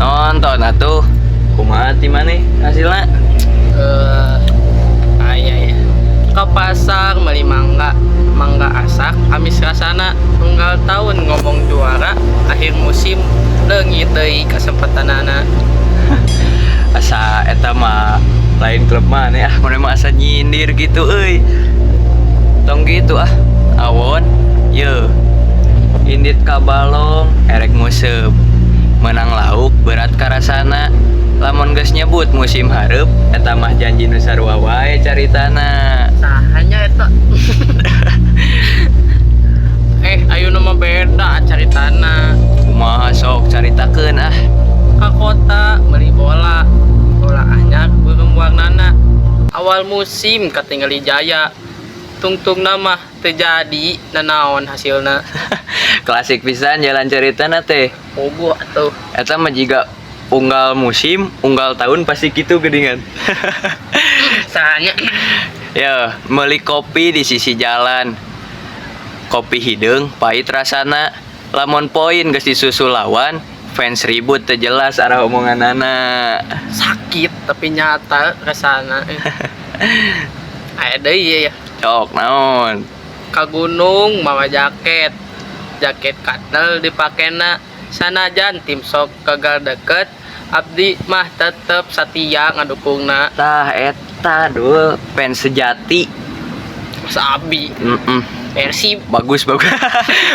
Nonton atuh. Kumaha ti maneh hasilna? Eh, aya ya. Ke pasar beli mangga, mangga asak, amis rasana. Unggal tahun ngomong juara, akhir musim leungit deui kesempatanana. Asa eta mah lain klub maneh ah, maneh mah asa nyindir gitu euy. Tong gitu ah. Awon, ye. Indit ka balong, erek nguseup. Menang lauk berat karasana. Lamun geus nyebut musim hareup, eta mah janji nu sarua wae caritana. Saha nya eta? Eh, ayeuna mah beda caritana. Kumaha, sok caritakeun ah. Ka kota beli bola, bola anyar beureum warnana. Awal musim katingali jaya. Tungtungna mah teu jadi, nanaon hasilna? Klasik pisan jalan caritana teh. Puguh atuh. Eta mah jiga unggal musim, unggal tahun pasti gitu geuningan. Saha nya? Ya, meuli kopi di sisi jalan. Kopi hideung, pahit rasana. Lamun poin geus disusul lawan, fans ribut teu jelas arah omonganana. Sakit tapi nyata rasana. Eh. Aya deui ya. Cok, naon? Ka gunung mawa jaket. Jaket katel dipakena. Sanajan tim sok gagal deket, abdi mah tetep satia ngadukungna. Tah eta dul fans sejati. Masa abi Persib. Bagus bagus.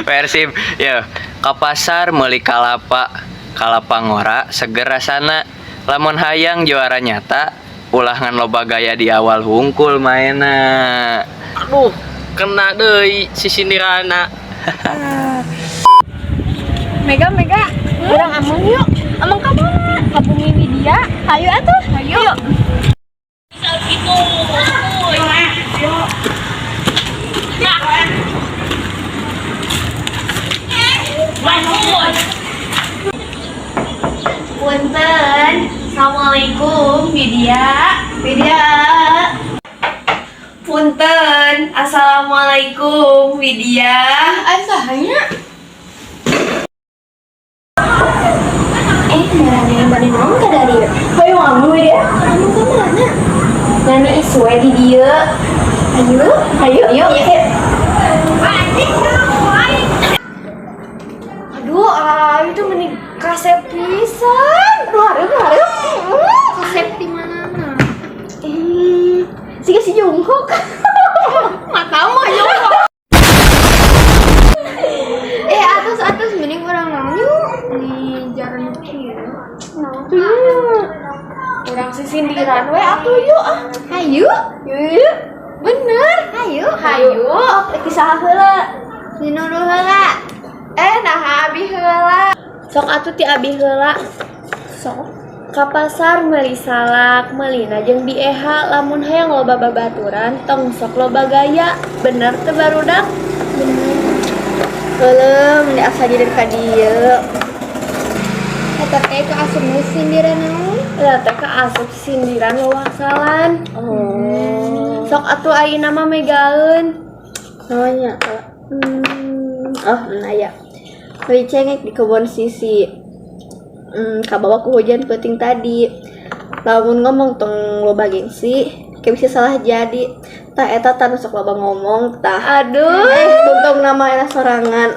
Persib. Ya, ka pasar meuli kalapa. Kalapa ngora seger rasana. Lamun hayang juara nyata, ulah ngan loba gaya di awal hungkul maena. Aduh, kena deui sisindirana. Mega, Mega, urang ameng yuk. Ameng ka mana? Ka bumi Widya. Hayu atuh. Hayu. Punten, assalamualaikum Widya. Widya. Punten, assalamualaikum Widya. Ai saha nya? Eh, maraneh bade naon ka dieu? Hoyong ameng, Widya. Ameng ka mana? Nani isuk we di dieu. Ayo, ayo, ayo. Aduh, ah itu meni kasep pisan. Aduh, hareup hareup. Kasep di mana? Eh, siga si Jungkook. Matamu jongkok. Eh, atos atos, mending urang naon yuk? Nih jaran kieu. Tuh. Urang sisindiran we atuh, yuk ah. Hayu. Yuk. Bener. Hayu. Hayu. Kisah heula. Si Nurul heula. Eh, nah abi heula. Sok atuh ti abi heula. Sok. Ka pasar meuli salak, meulina jeung bieha, lamun hayang loba babaturan tong sok loba gaya. Bener teu, barudak? Bener. Heuleuh, meni asa jadi ka dieu. Eta teh kaasup sindiran naon? Eta teh kaasup sindiran wawangsalan. Oh. Sok atuh ayeuna mah megaeun. Namanya oh aya meuli cengek di kebon sisi, kabawa ku hujan peuting tadi. Lamun ngomong tong loba gengsi, kayak bisa salah jadi. Tah eta tah nu sok loba ngomong tah. Aduh. Eh, tungtong nama enak sorangan.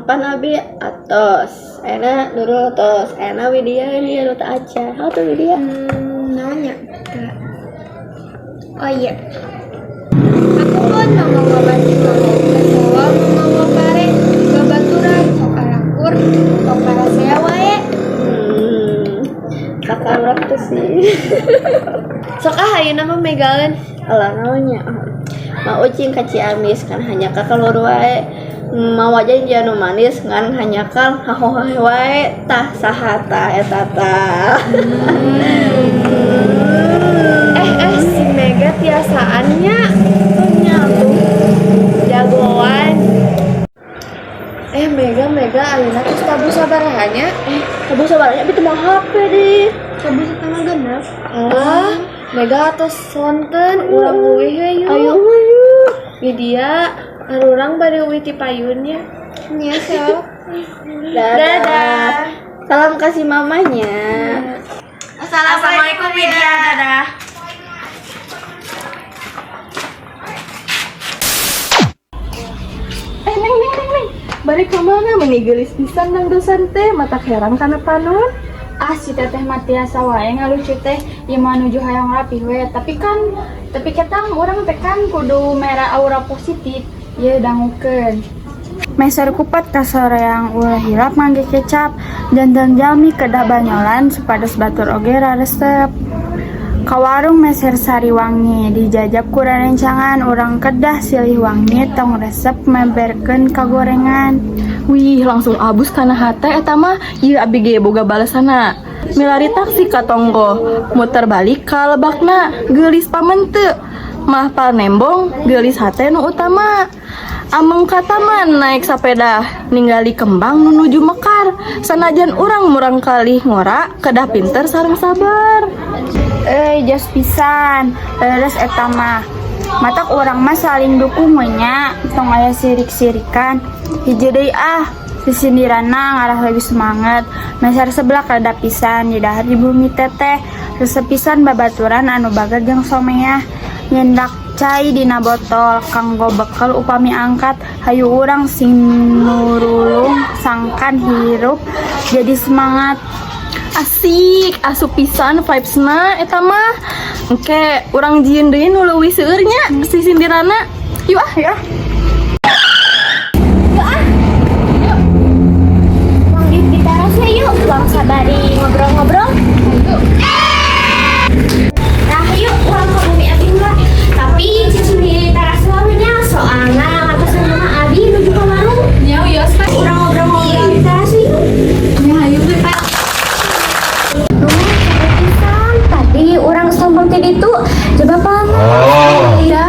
Pan abi atos enak, Nurul atos enak, Widya ini anu tak acan. Oh tuh, Widya. Naonnya? Oh iya. Aku pun mamawa batik, mamawa kesowa, mamawa pare, babaturan sok arakur, tong parasea wae. Kakak urang tuh sih. Sok ah, ayeuna mah megaeun. Alah, naonnya? Mau ucing ka Ciamis kan hanjakal keluar wae. Mau aja anu manis ngan hanjakal hahohe wae. Tah saha tah eta tah? Eh eh, si Mega tiasaan nya. Nya tuh jagoan. Eh, Mega, Mega, ayeuna geus tabuh sabaraha nya? Eh, tabuh sabaraha? Abi teu mawa HP di. Tabuh 8.30. Ah, Mega atos sonten, urang uih we yuk. Ayo yuk. Widya, arurang bade uih ti payun nya. Nya sok. Dadah. Dadah. Salam kasih mamanya. Assalamualaikum Widya. Dadah. Eh, neng, neng, neng, neng. Balik ke mana meni geulis pisan dangdusan teh, matak herang kana panon. Ah, si teteh mah tiasa wae ngalucu teh, ieu mah nuju hayang rapih we, tapi kan tapi ketang urang teh kan kudu mere aura positif, ieu dangukeun. Meser kupat ka soreang ulah hilap ngangge kecap, jantan jalmi kedah banyolan supados batur oge raresep. Ka warung meser sari wangi dijajab ku rerencangan, urang kedah silih wangi tong resep memberkeun kagorengan. Wih, langsung abus kana hate eta mah. Ieu abi ge boga balesanna. Milari taksi ka tonggoh, muter balik ka lebakna, geulis pamente. Mahpal nembong, geulis hate nu utama. Ameng ka taman naik sapeda, ningali kembang nu nuju mekar. Sanajan urang murang kalih ngora, kedah pinter sareng sabar. Euy, jos pisan, leres eta mah. Matak urang mah saling dukung we nya, tong aya sirik-sirikan. Hiji deui ah, sisindirana ngarah leuwih semangat. Meser seblak rada pisan didahar di bumi teteh. Resep pisan babaturan anu bager jeung someah. Nyendak cai dina botol kanggo bekel upami angkat. Hayu urang sing nurulung sangkan hirup jadi semangat. Asik, asup pisan vibesna eta mah. Engke urang jieun deui nu leuwih seueur nya sisindirana. Yuk ah, yuk ah. Manggih di terasnya yuk, uang sabari ngobrol-ngobrol. Nah yuk, urang ke bumi abi heula. Tapi cicing di teras wae nya, soalna ngatosan mama abi nuju ka warung. Nya wios teh. Urang ngobrol-ngobrol di teras yuk. Nya hayu we, Pak. Duh, capek pisan. Tadi urang sombong ti ditu, coba panas. Iya.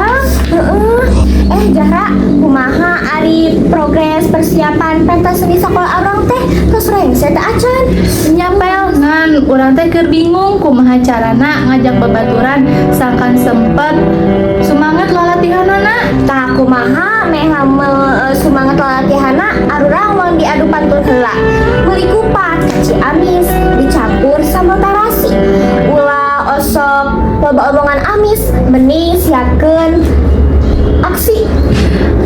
Heeh. Eh, Jahra, kumaha ari progres persiapan pentas seni sekolah urang teh? Terus rengse teh acan. Nya Pel, ngan urang teh keur bingung kumaha carana ngajak babaturan sangkan sempet sumanget lalatihanana. Tah kumaha meh sumanget lalatihanna arurang moal diadu pantun heula. Meuli kupat ka Ciamis dicampur sambal tarasi. Ulah osok loba omongan amis, mending siapkeun aksi.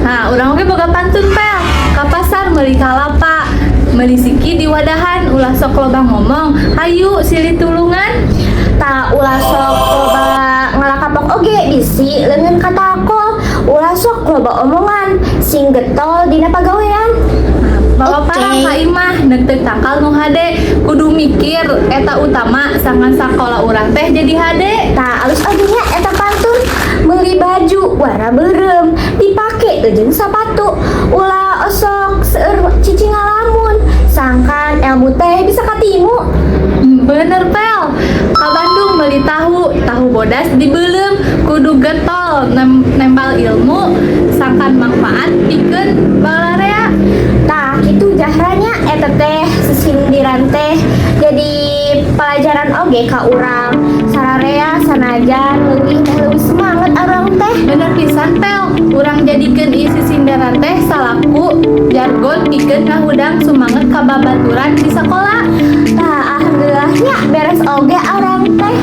Nah, urang oge boga pantun Pel. Ka pasar meuli kalapa, meuli siki di wadahan, ulah sok loba ngomong, hayu silih tulungan. Tah ulah sok loba ngalakapok oge bisi leungeun katakol. Ulah sok loba omongan, sing getol dina pagawean. Bawa Oke. parang ka imah neuteuk tangkal nu hade, kudu mikir eta utama sangkan sakola urang teh jadi hade. Tah alus oge nya eta pantun. Meuli baju warna beureum dipake jeung sapatu. Ulah osok seueur cicing ngalamun, sangkan ilmu teh bisa katimu. Bener Pel. Ka Bandung meuli tahu, tahu bodas dibeuleum, kudu getol nempal ilmu sangkan manfaat pikeun balarea. Tah kitu Jahranya, eta teh sesindiran teh jadi pelajaran oge ka urang sararea, sanajan leuwih teh leuwih semangat urang teh. Bener pisan Pel, urang jadikeun isi sindiran teh salaku jargon pikeun ngahudang sumanget ka babaturan di sakola. Tah alhamdulillahnya beres oge urang teh.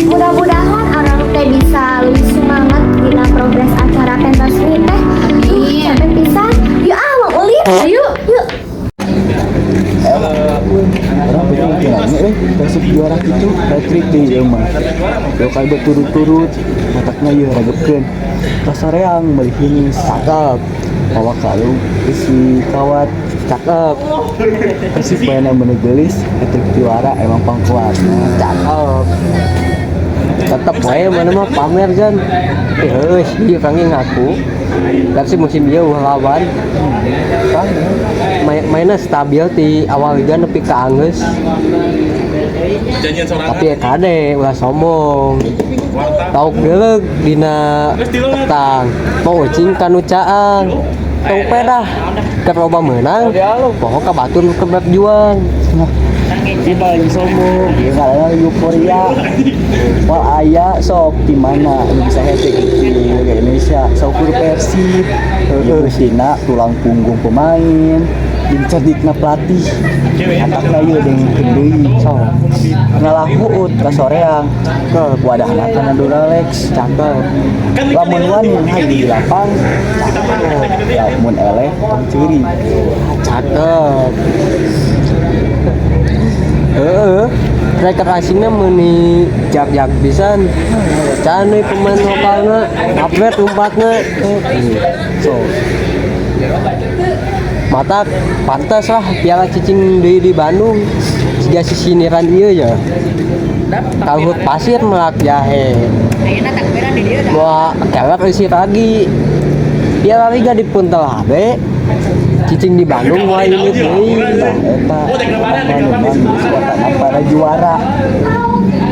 Mudah-mudahan urang teh bisa lebih semangat dina progres acara pentas seni teh. Duh, Amin. capek pisan. Yuk ah, mau ulin. Ayo. Yuk. Urang penting kiranya Persib juara gitu, hat-trick deh ieu mah. Dua kali berturut-turut, matakna ieu rageupkeun. Kasoreang meuli hinis, cakep. Bawa kalung isi kawat, cakep. Persib mainna bener geulis, hat-trick juara emang pangkuat. Cakep. Tetep wae mana mah pamer Jan. Eh heuh, ieu kangge ngaku. Persib musim ieu euweuh lawan. Kan mainnya stabil ti awal liga nepi ka anggeus. Tapi ya kade ulah sombong. Lauk geuleuh dina petang. Mau ucing kanu caang. Tong pedah keur loba meunang, poho ka batur nu keur berjuang. Kita lagi sombong, ieu ngaranna lagi euforia. Moal aya sok di mana anu bisa hat-trick di Liga Indonesia saukur Persib. Ieu buktina tulang punggung pemain jeung cerdikna pelatih. Matakna ieu dengkeun deui, sok ngalah huut ka soreang wadahna kana Duralex. Cakep. Lamun wani hayu di lapang, cakep. Lamun eleh tong ceurik. Cakep. Heeh, striker asingnya meuni jak-jak pisan. Can we pemain lokalna upgrade lompatna. So matak pantas lah piala cicing deui di Bandung. Siga sisiniran ieu ya. Kaluhut pasir melak jahe. Moal kelek isi lagi. Piala Liga dipuntel habe. Cicing di Bandung moal ini deui. Tah eta memang kekuatan para juara.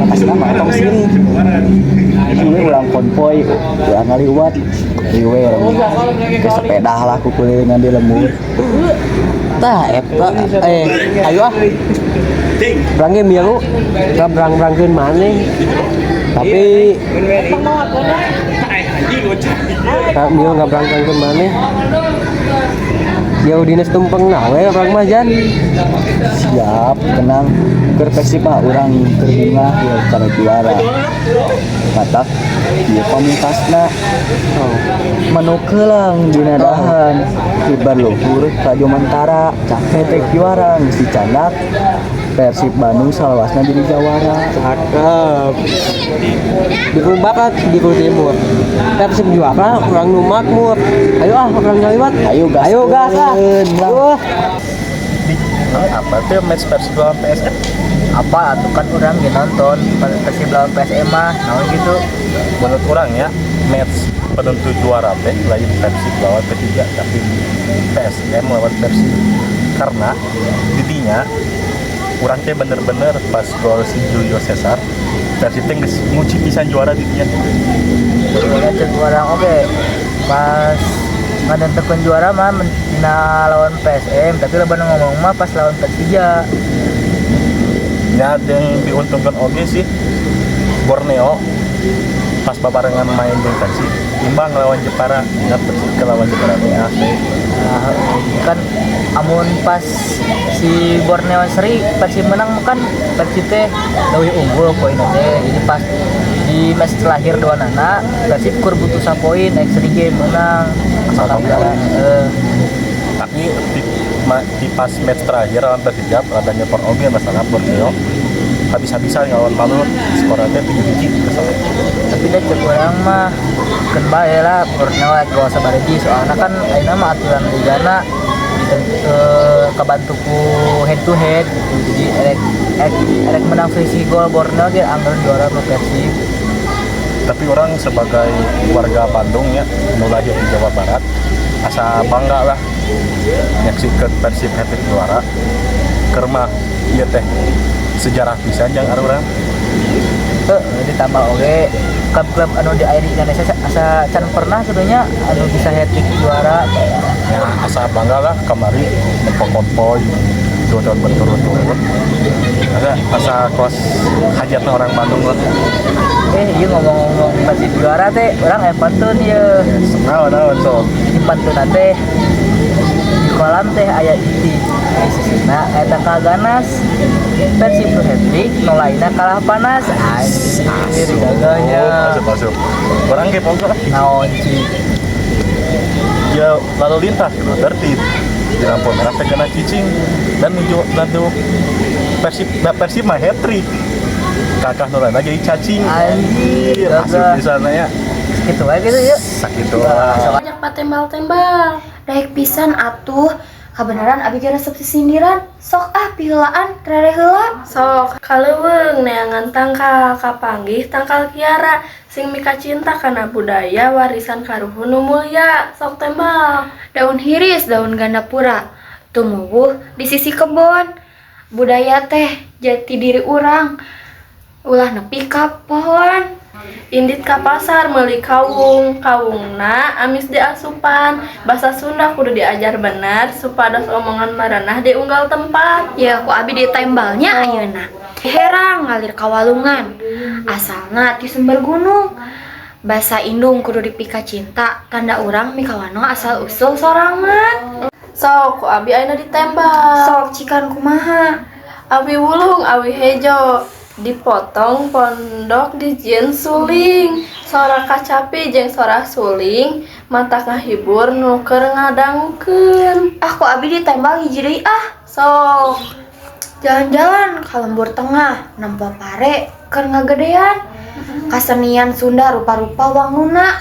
Makasih mah tong sirik. Ieu urang konvoy, urang ngaliwat, ieu we urang ke sepeda lah kukulilingan di lembur. Tah eta ayo ah. Urang ge milu berang-berangkeun maneh. Tapi tak milu ngabrangkeun maneh. Jauh dinas tumpeng na we urang mah, Jan. Siap, tenang. Keur Persib mah urang keur bungah ya cara juara. Matak ieu pamungkasna. Oh. Manuk heulang dina dahan, tibar luhur ka Jomantara, hat-trick juara geus dicandak. Persib Bandung salawasna jadi jawara. Cakep. Biru barat, biru timur. Persib juara, urang nu makmur. Ayo ah, urang ngaliwat. Ayo gas. Ayo gas ah. Lah. Wah. Apa tuh match Persib lawan PSM? Apa atuh, kan urang ge nonton Persib lawan PSM mah naon gitu. Menurut urang ya, match penentu juara teh lain Persib lawan Persija, tapi PSM lawan Persib. Karena didinya urang teh bener-bener pas gol si Julio Cesar, Persib teh geus ngunci pisan juara didinya. Ya, cek urang oge pas nganentukeun juara mah dina lawan PSM, tapi lamun ngomong mah pas lawan Persija. Ya, yang diuntungkan oge sih Borneo pas babarengan main jeung Persib imbang lawan Jepara, ingat Persib ke lawan Jepara teh asli. Nah, kan amun pas si Borneo seri Persib menang kan Persib teh leuwih unggul poinna teh, jadi pas di match terakhir dua nana Persib kur butuh poin naik seri game menang. Asal Alhamdulillah. Tapi di pas match terakhir lawan Persija rada nyepor oge masalah Borneo habis-habisan ngelawan Malut, skornya teh 7 hiji masalah. Tapi deh cek urang mah keun bae lah Borneo gol sabaraha, soalnya kan ayeuna mah aturan ligana kebantu ku head to head gitu, jadi erek erek, erek menang selisih gol Borneo ge anggar juara mah Persib. Tapi urang sebagai warga Bandung ya, nu lahir di Jawa Barat, asa bangga lah nyaksikan Persib hat-trick juara. Keur mah ieu teh sejarah pisan jang arurang. Heuh, ditambah oge klub-klub anu di air Indonesia asa can pernah sebetulnya anu bisa hat trick juara. Ya, asa bangga lah kamari nempo konvoy 2 tahun berturut-turut, asa asa kos hajatna orang Bandung lah. Eh, iya, ngomong-ngomong Persib juara teh urang aya pantun ieu. Naon naon, sok. Di pantun teh, di kolam teh aya itik, di sisina aya tangkal ganas, Persib nu hat trick nu lainna kalah panas. Anjir, gagahnya. Masuk masuk, urang ge pogo. Naon, cik? Ya, lalu lintas gitu tertib di lampu merah teh kena cicing dan nuju dan Persib, nah, Persib mah hat trick kakak nu lainna jadi cacing. Anjir, asup gagah. di sana ya. Gitu aja gitu ya. Sakit lah. Banyak patembal-tembal. Daek pisan atuh. Kabeneran abi ge resep sisindiran. Sok ah, piheulaan rere heula. Sok kaleuweung neangan tangkal kapanggih tangkal kiara sing mikacinta kana budaya warisan karuhun nu mulya. Sok tembal. Daun hiris, daun gandapura tumuwuh di sisi kebon. Budaya teh jati diri urang, ulah nepi ka pohon. Indit ka pasar meuli kawung, kawungna amis diasupan. Basa Sunda kudu diajar bener supados omongan maraneh di unggal tempat. Ya, ku abi ditembalnya ayeuna. Herang ngalir ka walungan. Asalna ti sumber gunung. Basa indung kudu dipika cinta, tanda urang mikawanoh asal usul sorangan. Sok, ku abi ayeuna ditembal. Sok, cikan kumaha? Awi wulung, awi hejo, dipotong pondok dijieun suling. Sora kacapi jeung sora suling matak ngahibur nu keur ngadangukeun. Ah, ku abi ditembal hiji deui ah. Sok. Jalan-jalan ka lembur tengah, nempo pare keur ngagedean. Kasenian Sunda rupa-rupa wangunna.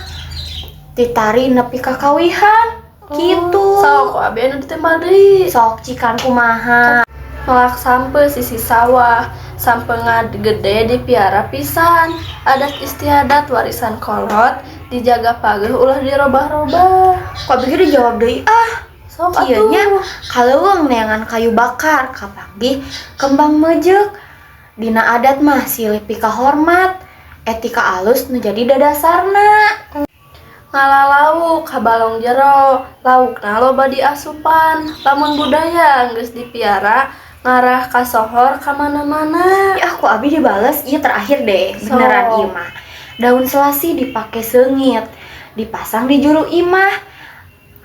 Titari nepi ka kawihan. Gitu. Sok, ku abi anu ditembal deui. Sok, cikan kumaha? Melak sampeu sisi sawah, sampeu gede dipiara pisan. Adat istiadat warisan kolot dijaga pageuh ulah dirobah-robah. Ku abi ge dijawab deui ah. Sok. Kieu nya. Atuh. Kaleuweung neangan kayu bakar, kapanggih kembang meujeuh. Dina adat mah silih pikahormat, etika alus nu jadi dadasarna. Ngala lauk ka balong jero, laukna loba diasupan. Lamun budaya geus dipiara ngarah kasohor ka mana-mana. Ya, ku abi dibales ieu terakhir deh, beneran Sok. Ieu mah. Daun selasi dipake seungit, dipasang di juru imah.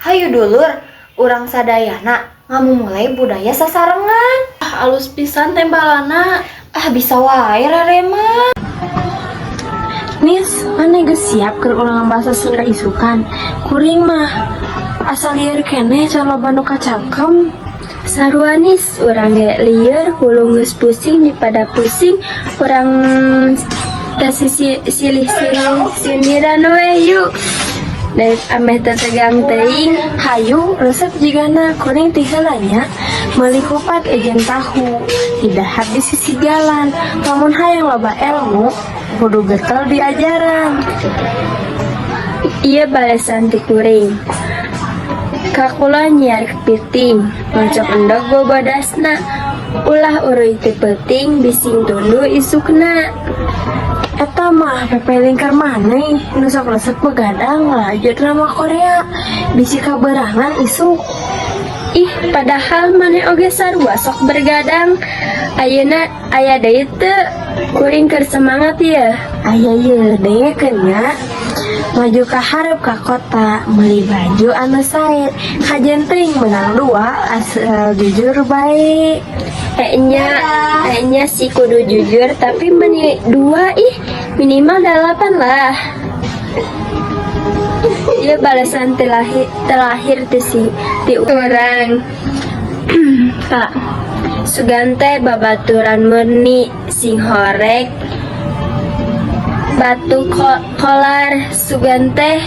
Hayu dulur, urang sadayana ngamumule budaya sasarengan. Ah, alus pisan tembalana. Ah, bisa wae rere mah. Nis, maneh geus siap keur ulangan bahasa Sunda isukan? Kuring mah asa lieur keneh can loba nu kacangkem. Sarua, Nis, urang ge lieur, hulu geus pusing dipada pusing, urang teh silih-silih sindiran we yuk. Dari ameh teu tegang teuing. Hayu, resep jigana kuring ti heula nya. Meuli kupat jeung tahu, didahar di sisi jalan. Lamun hayang loba ilmu, kudu getol diajaran. Ieu balesan ti kuring. Ka kulon nyiar kepiting, ngocok endog bobodasna. Ulah uruy ti peuting bising tunduh isukna. Eta mah pepe lingkar maneh nu sok resep begadang lalajo drama Korea. Bisi kaberangan isuk. Ih, padahal maneh oge sarua sok bergadang. Ayeuna aya deui teu? Kuring keur semangat ye. Aya ye, dengekeun nya. Maju ka hareup ka kota, meuli baju anu sae. Kajen teuing menang dua, asal jujur bae. Kayaknya sih kudu jujur, tapi meni dua ih, minimal delapan lah. Ieu balasan terlahir ti si ti urang. Pak sugan teh babaturan murni sing horeg batu kolar, sugan teh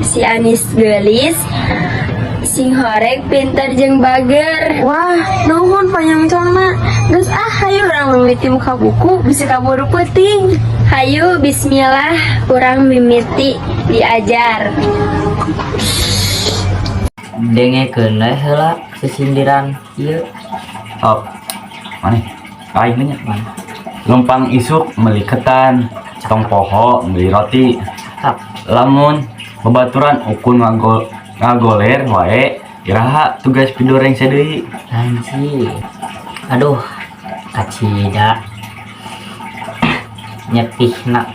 si Anis gelis sing horeg pinter jeung bager. Wah, nuhun panyangcongna. Geus ah, hayu urang mimiti muka buku bisi kaburu peuting. Hayu, bismillah, urang mimiti diajar. Dengekeun we heula sisindiran ieu. Sok. Mana? Lain nya. Lempang isuk meuli ketan, tong poho meuli roti. Lamun babaturan ukun ngagoler wae, iraha tugas pidoreng deui. Anjir. Aduh, kacida nyetihna,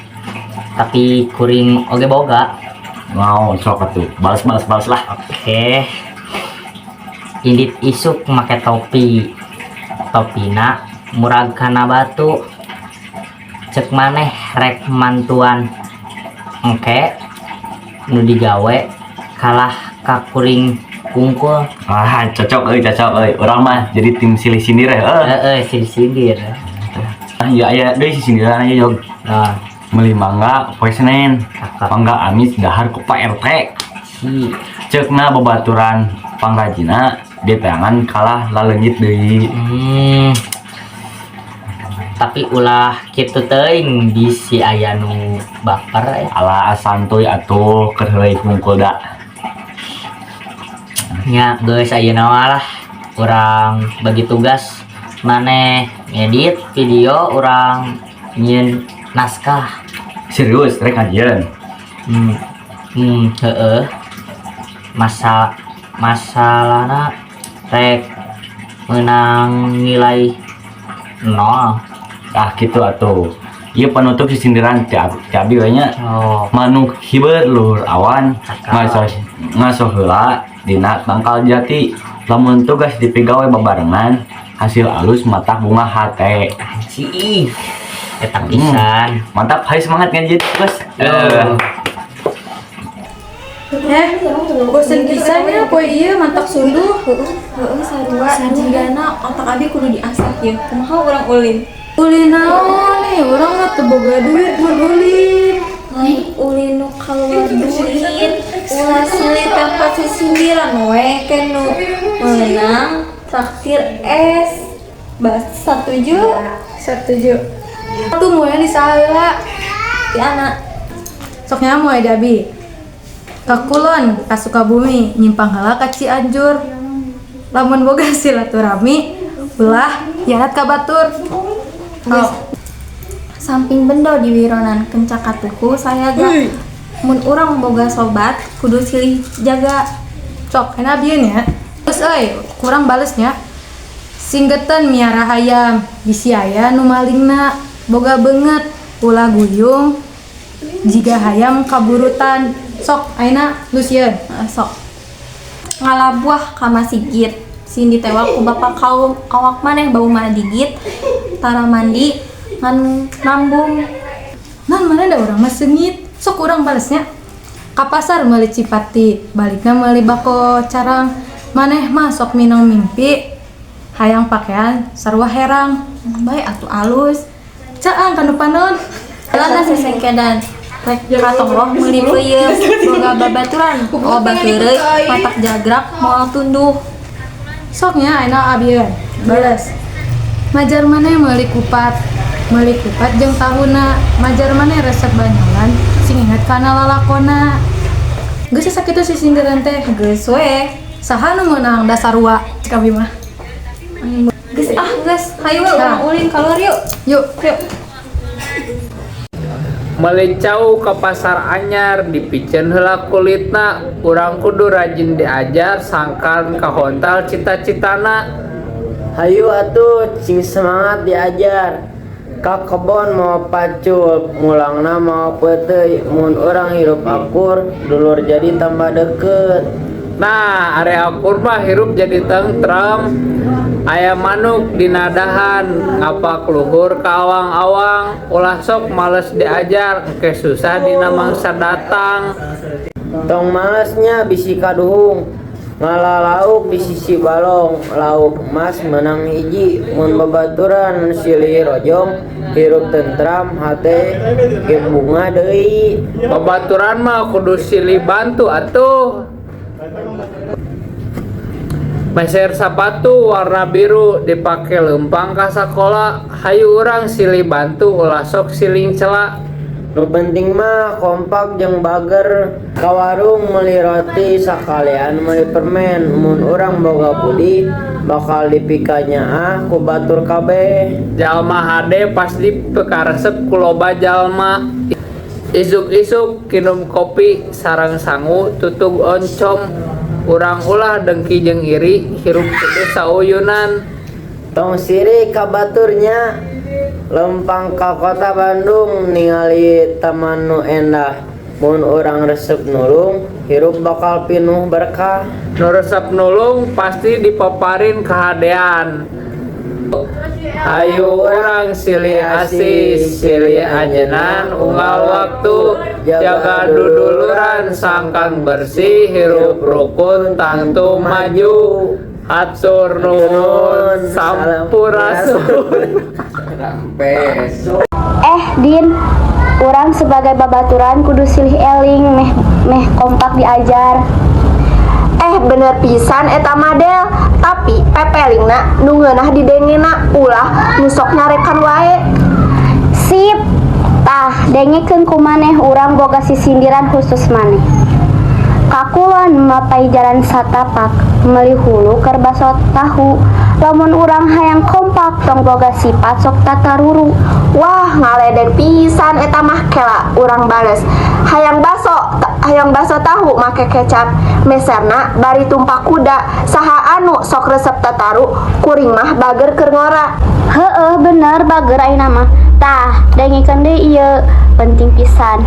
tapi kuring oge boga. Mau sok atuh. Balas balas balas lah. Oke. Indit isuk make topi, topina murag kana batu. Cek maneh rek mantuan engke nu digawe kalah ka kuring kungkul. Ah, cocok euy, cocok euy. Urang mah jadi tim silih sindir ya. Heeh, silih sindir. Ah, iya aya deui sisindiran aja jog. Nah, meuli mangga poe Senen. Mangga amis dahar ku Pak RT. Si. Ceukna babaturan pangrajina diteangan kalah laleungit deui. Tapi ulah kitu teuing bisi aya nu baper eh. Alah, santuy atuh, keur heureuy hungkul da. Nya geus, ayeuna mah lah urang bagi tugas, maneh ngedit video, urang nyieun naskah. Serius rek ngajieun? Heeh. Masalahna rek menang nilai 0. Ah, gitu atuh. Ieu penutup sisindiran ti abi we nya. Oh. Manuk hiber luhur awan, ngaso ngaso heula dina tangkal jati. Lamun tugas dipigawe babarengan, hasil alus matak bungah hate. Sih, eta pisan. Mantap, hayu semangat ngaji tugas. Eh. Eh, bosen pisan ya poe ieu mantak sunduh. Heeh, sarua jigana otak abi kudu diasah ya. Kumaha urang ulin? Ulin naon nih, urang mah teu boga duit mun ulin. Lain ulin nu kaluar duit, ulah silih tempat sisindiran we ke nu meunang traktir es. Bas satuju? Satuju. Tuh moe di saha? Ti anak. Sok nya moe di abi. Ka kulon ka Sukabumi nyimpang heula ka Cianjur. Lamun boga silaturahmi ulah hianat ka batur. Geus. Samping bendo di wironan kencak katuhu sayaga. Mun urang boga sobat kudu silih jaga. Sok, enak abieun ya. Terus euy, kurang balesnya. Singgeten miara hayam, bisi aya nu malingna, boga beungeut, ulah guyung jiga hayam kaburutan. Sok, ayeuna lusieun. Sok. Ngalabuah ka masigit, sieun ditewak ku bapak kaum, awak maneh bau madigit, tara mandi ngan nambung. Nan mana da urang mah seungit. Sok urang balesnya. Ka pasar meuli cipati, balikna meuli bako carang. Maneh mah sok minong mimpi, hayang pakaian sarua herang. Bae atuh alus. Caang kanu panon. Lana sesengkedan. Rek ka tonggoh meuli peuyeum, boga babaturan, loba heureuy, matak jagrak moal tunduh. Sok nya ayeuna abieun. Bales. Majar maneh meuli kupat jeung tahuna, majar maneh resep banyolan, sing inget kana lalakona. Geus sakitu sisindiran teh. Geus we. Saha nu meunang da sarua cek abi mah. Geus ah geus, hayu we urang ulin keluar yuk. Yuk. Yuk. Meuli cau ka pasar anyar dipiceun heula kulitna. Urang kudu rajin diajar sangkan kahontal cita-citana. Hayu atuh cing semangat diajar. Ka kebon mawa pacul, mulangna mawa peuteuy. Mun urang hirup akur, dulur jadi tambah deukeut. Nah, ari akur mah hirup jadi tentrem. Aya manuk dina dahan, ngapak luhur ka awang-awang. Ulah sok males diajar, engke susah dina mangsa datang. Tong males nya bisi kaduhung. Ngala lauk di sisi balong, lauk emas meunang hiji. Mun babaturan silih rojong, hirup tentram hate ge bungah deui. Babaturan mah kudu silih bantu atuh. Meser sapatu warna biru dipake leumpang ka sakola. Hayu urang silih bantu ulah sok siling cela. Nu penting mah kompak jeung bager. Ka warung meuli roti sakalian meuli permen. Mun urang boga budi bakal dipikanyaah ku batur kabeh. Jalma hade pasti pikaresep ku loba jalma. Isuk-isuk kinum kopi sareng sangu tutug oncom. Urang ulah dengki jeung iri, hirup kudu sauyunan. Tong sirik ka batur nya. Leumpang ka kota Bandung ningali taman nu endah. Mun urang resep nulung, hirup bakal pinuh berkah. Nu resep nulung pasti dipaparin kahadean. Hayu urang silih asih, silih ajenan unggal waktu. Jaga duduluran sangkan bersih, hirup rukun tangtu maju. Hatur nuhun sampurasun. Eh, Din, urang sebagai babaturan kudu silih eling meh meh kompak diajar. Eh, bener pisan eta madel, tapi pepelingna nu ngeunah didengena, ulah nu sok nyarekan wae. Sip. Tah, dengekeun ku maneh, urang boga sisindiran khusus maneh. Ka Ka kulon mapay jalan satapak, meuli hulu keur baso tahu. Lamun urang hayang kompak, tong boga sifat sok tataruru. Wah, ngaledek pisan eta mah. Kela urang bales. Hayang baso, hayang baso tahu make kecap, meserna bari tumpak kuda. Saha anu sok resep tataru? Kuring mah bager keur ngora. Heeh, bener, bager ayeuna mah. Tah, dengekeun deui ieu, penting pisan.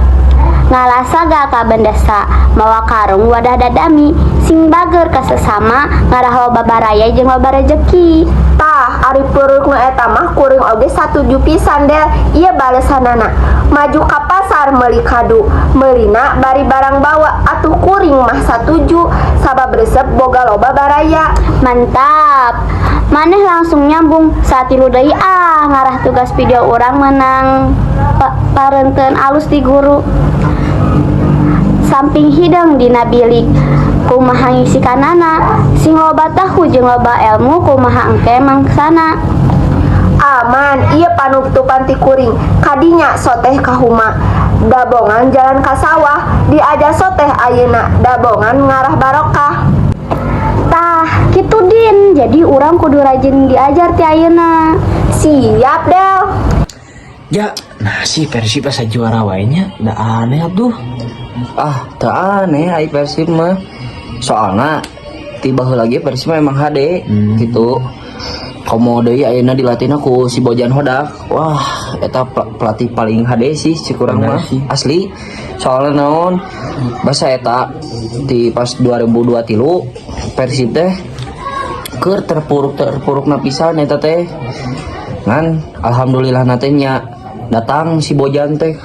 Ngala saga ka bendesa, mawa karung wadah dadami, sing bager ka sesama, ngarah loba baraya jeung loba rejeki. Tah, ari puruk nu eta mah kuring oge satuju pisan, Del. Ieu balesanana. Maju ka pasar meuli kadu, meulina bari barang bawa. Atuh kuring mah satuju sabab resep boga loba baraya. Mantap. Maneh langsung nyambung. Satilu deui ah, ngarah tugas video urang menang parenteun alus di guru. Samping hideung dina bilik, kumaha ngisikanana? Sing loba tahu jeung loba ilmu, kumaha engke mangsana? Aman, ieu panutupan ti kuring. Kadinya soteh kahuma, dabongan jalan ka sawah, diajar soteh ayeuna, dabongan ngarah barokah. Tah, kitu, Din. Jadi urang kudu rajin diajar ti ayeuna. Siap, Del. Ya, nah si Persib asa juara wae nya, da aneh atuh. Ah, teu aneh ai Persib mah. Soalna ti baheula ge Persib mah emang hade gitu. Komo deui ayeuna dilatihna ku si Bojan Hodak. Wah, eta pelatih paling hade sih si kurang Bener mah. Sih. Asli. Soalna naon? Basa eta di pas 2023 Persib teh keur terpuruk terpurukna pisan eta teh. Ngan alhamdulillah teh nya datang si Bojan teh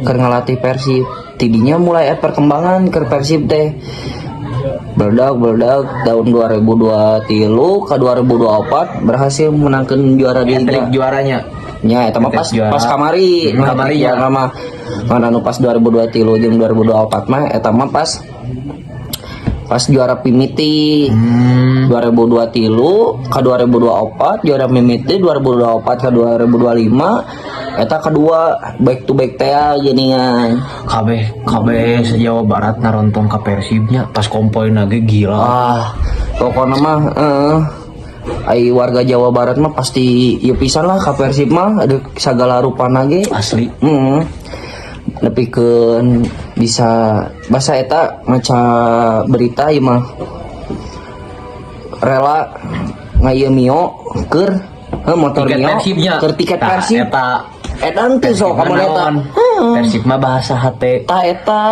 keur ngalatih Persib. Tidinya mulai aya perkembangan ke Persib teh. Beledak beledak tahun 2023 ke 2024 berhasil menangkan juara liga. Hat-trick juaranya. Nya eta mah pas Hat-trick juara. Pas kamari. Kamari ya. Juara mah mana nu pas 2023 jeung 2024 mah eta mah pas pas juara mimiti 2023 ke 2024 juara mimiti, 2024 ke 2025 eta kedua back to back teh geuningan. Kabeh kabeh se-Jawa Barat naronton ka Persibnya pas kompoin ge gila. Ah, pokoknya mah ai warga Jawa Barat mah pasti ieu pisan lah ka Persib mah, ada segala rupana ge. Asli. Nepikeun bisa basa eta maca berita ieu mah rela ngaieu Mio keur heuh, motor Tiket Mio Persibnya. keur tiket Tah, Persib. Eta Eta henteu sok Persib mah kamana eta. naon? Persib mah bahasa hate. Tah, eta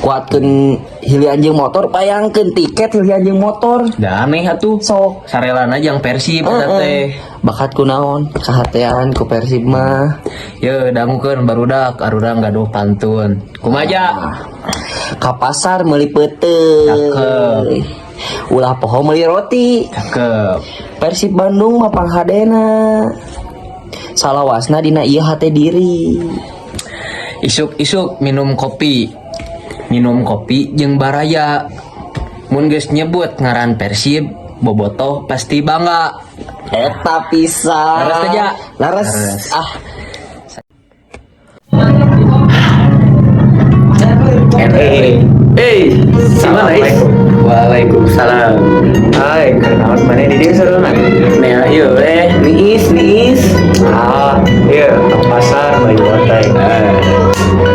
kuatkeun hili anjing motor, bayangkeun tiket hili anjing motor. Da aneh atuh. Sok. Sarelana jang Persib eta teh. Bakat ku naon kahatean ku Persib mah. Ye, dangukeun barudak arurang gaduh pantun. Kumaha? Ka pasar meuli peuteuy. Cakep. Ulah poho meuli roti. Cakep. Persib Bandung mah panghadena. Salawasna dina ieu hate diri. Isuk-isuk minum kopi. Minum kopi jeung baraya. Mun geus nyebut ngaran Persib, bobotoh pasti bangga. Eta pisan. Leres teh, Ja? Leres. Leres. Ah. Eh, eh, si mana is? Waalaikumsalam. Hai, kunaon maneh di dieu seureunan? Nea ieu eh, niis niis. Ah, iya, ke pasar beli bonteng.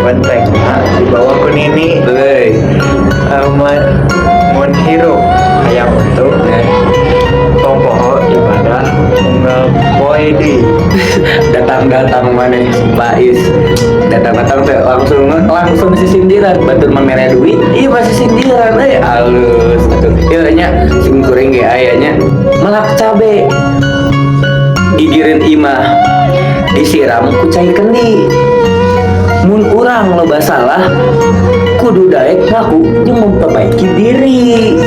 Bontengna dibawa ku nini. Heuy. Mun hirup hayang untung, tong poho ibadah unggal poe di. Datang-datang maneh Bais. Datang-datang teh langsung langsung sisindiran, batur mah mere duit, iya masih sindiran euy, alus atuh. Ieu nya sing kuring ge aya nya melak cabe. Gigireun imah disiram ku cai kendi. Mun urang loba salah kudu daek ngaku jeung memperbaiki diri.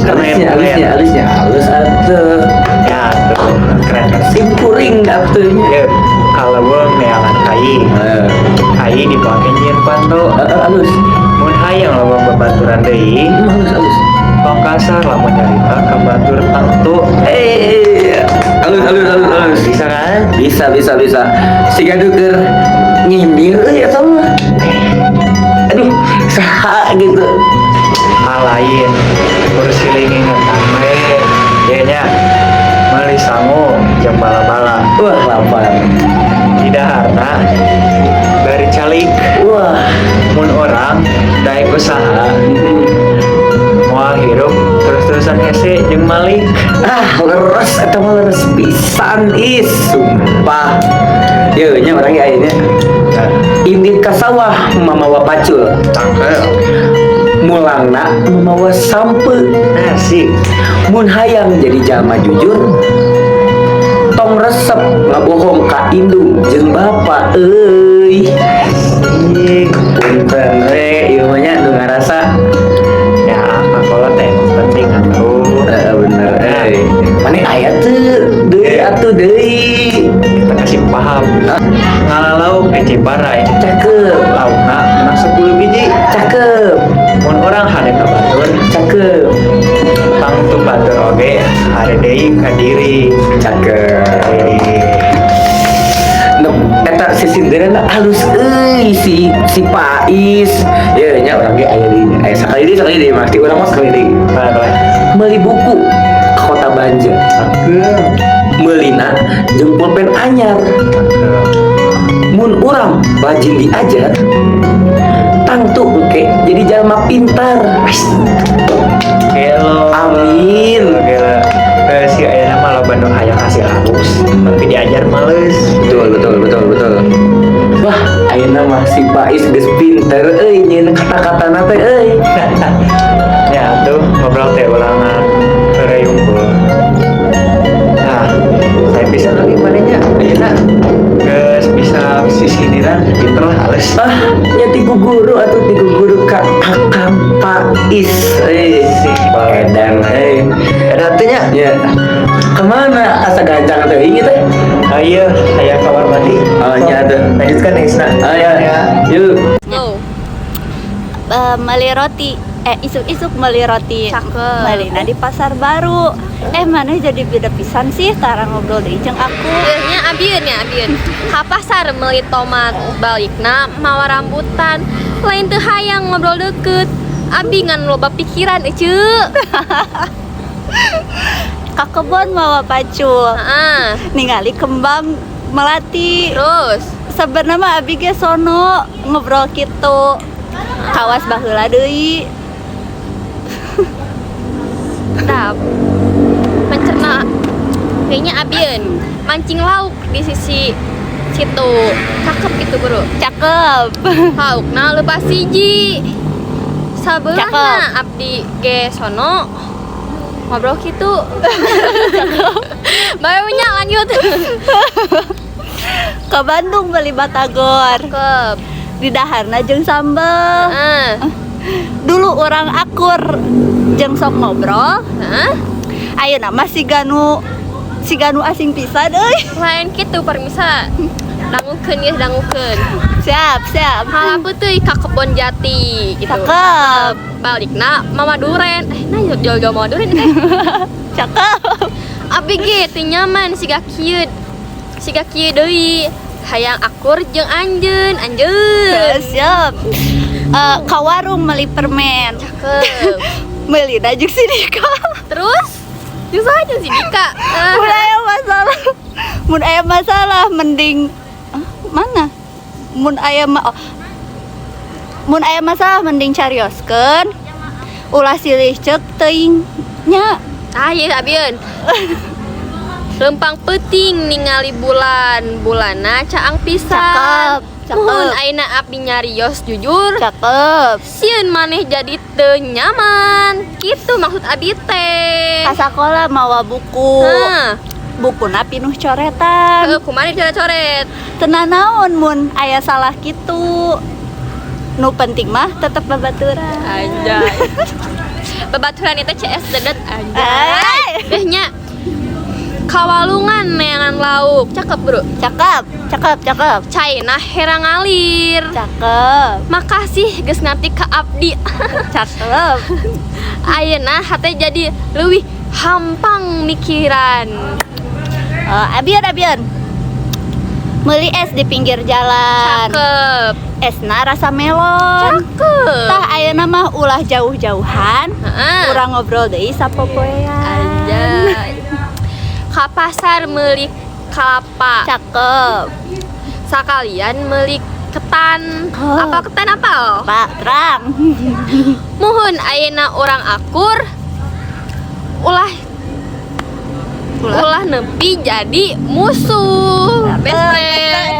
Keren, Alusnya, alusnya, keren. alusnya, halus atuh. Ya, tuh, keren. Sim kuring atuh nya. Ya, kalau gua neangan kai. Kai dipake nyieun panto. Halus. Mun hayang loba babaturan deui. Halus, halus. Tong kasar lamun nyarita ka batur tangtu. Eh, halus, halus, halus, halus. Bisa kan? Bisa, bisa, bisa. Siga keur nyindir euy eta mah. Aduh. Saha gitu. Ah, lain urus silih ngingetan we. Ieu nya meuli sangu jeung bala-bala. Wah, lapar. Didaharna bari calik. Wah, mun urang daek usaha moal hirup terus-terusan hese jeung malik. Ah, leres eta mah, leres pisan, is sumpah. Ye nya, urang ge aya nya. Indit ka sawah mamawa pacul. Cakep. Mulangna mamawa sampeu. Asik. Mun hayang jadi jalma jujur, tong resep ngabohong ka indung jeung bapa euy. Asik. Punten we, ieu mah nya nu ngarasa. Ya, kalau teh penting atuh. Heeh, bener euy. Mane aya teu deui atuh deui? Kita kasih paham. Ngala lauk di Ciparai. Cakep. Laukna menang 10 biji. Cakep. Mun urang hade ka batur, Cakep. tangtu batur oge hade deui ka diri. Cakep. Nu eta sisindiranna halus euy si si Pais. Ye nya, urang ge aya deui nya. Aya sakali deui, sakali deui mah. Ti urang mah sakali deui. Meuli buku ke Kota Banjar. Cakep. Meulina jeung pulpen anyar. Mun urang rajin diajar, tangtu engke jadi jalma pintar. Gelo. Amin. Gelo. Eh, si ayeuna mah loba nu hayang hasil halus, tapi diajar males. Betul, betul, betul, betul. Wah, ayeuna mah si Pais geus pinter euy nyieun kata-katana teh euy. Ya tuh ngobrol teh ulangan heureuy unggul. Nah, saya bisa lagi manehnya ayeuna geus bisa sisindiran, pinter lah, halus. Ah, nya ti guru atuh, ti guru ka Akang Pais. Eh, edan euy. Edan teh nya. Ya. Kemana asa gancang teh ieu teh? Ayo, aya kamar mandi. Oh, nya atuh. Lanjutkan Isna. Oh ya. Yuk. Go. Beli roti, eh, isuk-isuk beli roti. Cakep. Melina di pasar baru. Eh, mana jadi beda pisan sih tara ngobrol deui jeung aku. Nya abieun, nya abieun. Ka pasar meuli tomat, balikna mawa rambutan. Lain teu hayang ngobrol deket. Abi ngan loba pikiran, ece. Ka kebon mawa pacul. Heeh. Ningali kembang melati. Terus? Sebenarnya mah abi ge sono ngobrol kitu. Kawas baheula deui. Kedap. Mencerna. Kayaknya abieun mancing lauk di sisi situ. Cakep gitu, Bro. Cakep. Laukna lepas hiji. Sabelahna abdi ge sono ngobrol gitu. Barunya lanjut. Ke Bandung beli batagor. Cakep. Di daharna jeung sambel. Heeh. Dulu urang akur jeung sok ngobrol. Heeh. Ayeuna mah siga nu asing pisan euy. Lain kitu, permisa. Dangukeun ya, dangukeun. Siap, siap. Hala peuteui ka kebon jati gitu. Cakep. Balikna mawa duren. Eh, nah jauh-jauh mawa duren teh. Cakep. Abi ge teu nyaman siga kieu. Siga kieu deui. Hayang akur jeung anjeun, anjeun. Siap. Eh, ka warung beli permen. Cakep. Meuli jeung si Dika. Terus? Jeung saha jeung si Dika? Mun aya masalah. Mun aya masalah mending, ah, mana? Mun aya ma oh. Mun aya masalah mending carioskeun. Ulah silih ceuk teuing nya. Ah, ieu abieun. Lempang peuting ningali bulan, bulanna caang pisan. Cakep, cakep. Muhun ayeuna abdi nyarios jujur. Cakep. Sieun maneh jadi teu nyaman. Kitu maksud abi teh. Ka sakola mawa buku. Hah. Bukuna pinuh coretan. Heuh, kumaha dicoret-coret? Teu nanaon mun aya salah kitu. Nu penting mah tetep babaturan. Anjay. Babaturan itu CS dedet, anjay. Deh nya. Kawalungan neangan lauk. Cakep, Bro. Cakep, cakep, cakep. Caina herang ngalir. Cakep. Makasih geus ngarti ka abdi. Cakep. Ayeuna hate jadi leuwih hampang mikiran. Abian, abian. Meuli es di pinggir jalan. Cakep. Esna rasa melon. Cakep. Tah, ayeuna mah ulah jauh-jauhan. Urang ngobrol deui sapopoean. Anjay. Ka pasar meuli kelapa. Cakep. Sakalian meuli ketan. Apa ketan apa? Pak, terang. Muhun, ayeuna urang akur. Ulah ulah nepi jadi musuh. Best friend.